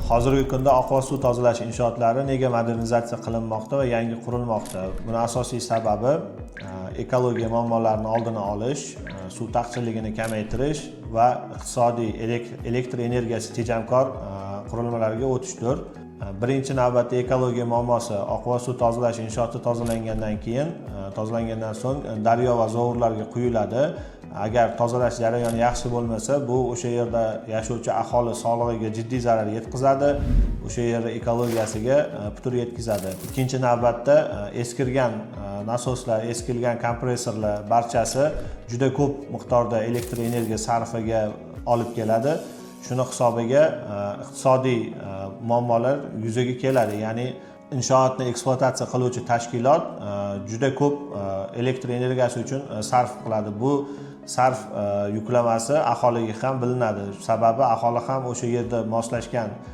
Hozirgi kunda oqova suv tozalash inshootlari nega modernizatsiya qilinmoqda va yangi qurilmoqda? Buni asosiy sababi ekologiya muammolarini oldini olish, suv taqchilligini kamaytirish va iqtisodiy elektr energiyasi tejamkor qurilmalarga o'tishdir. Birinchi navbatda ekologiya muammosi: oqova suv tozalash inshooti tozalangandan keyin, tozalangandan so'ng daryo va zovurlarga quyiladi. Agar tozalash jarayoni yaxshi bo'lmasa, bu o'sha yerda yashovchi aholi sog'lig'iga jiddiy zarar yetkazadi, o'sha yer ekologiyasiga putur yetkazadi. Ikkinchi navbatda eskirgan nasoslar, eskirgan kompressorlar barchasi juda ko'p miqdorda elektr energiya sarfiga olib keladi. Shuni hisobiga iqtisodiy muammolar yuzaga keladi, ya'ni inshootni ekspluatatsiya qiluvchi tashkilot juda ko'p elektr energiyasi uchun sarf qiladi. Bu sarf yuklamasi aholiga ham bilinadi, sababi aholi ham o'sha yerda moslashgan.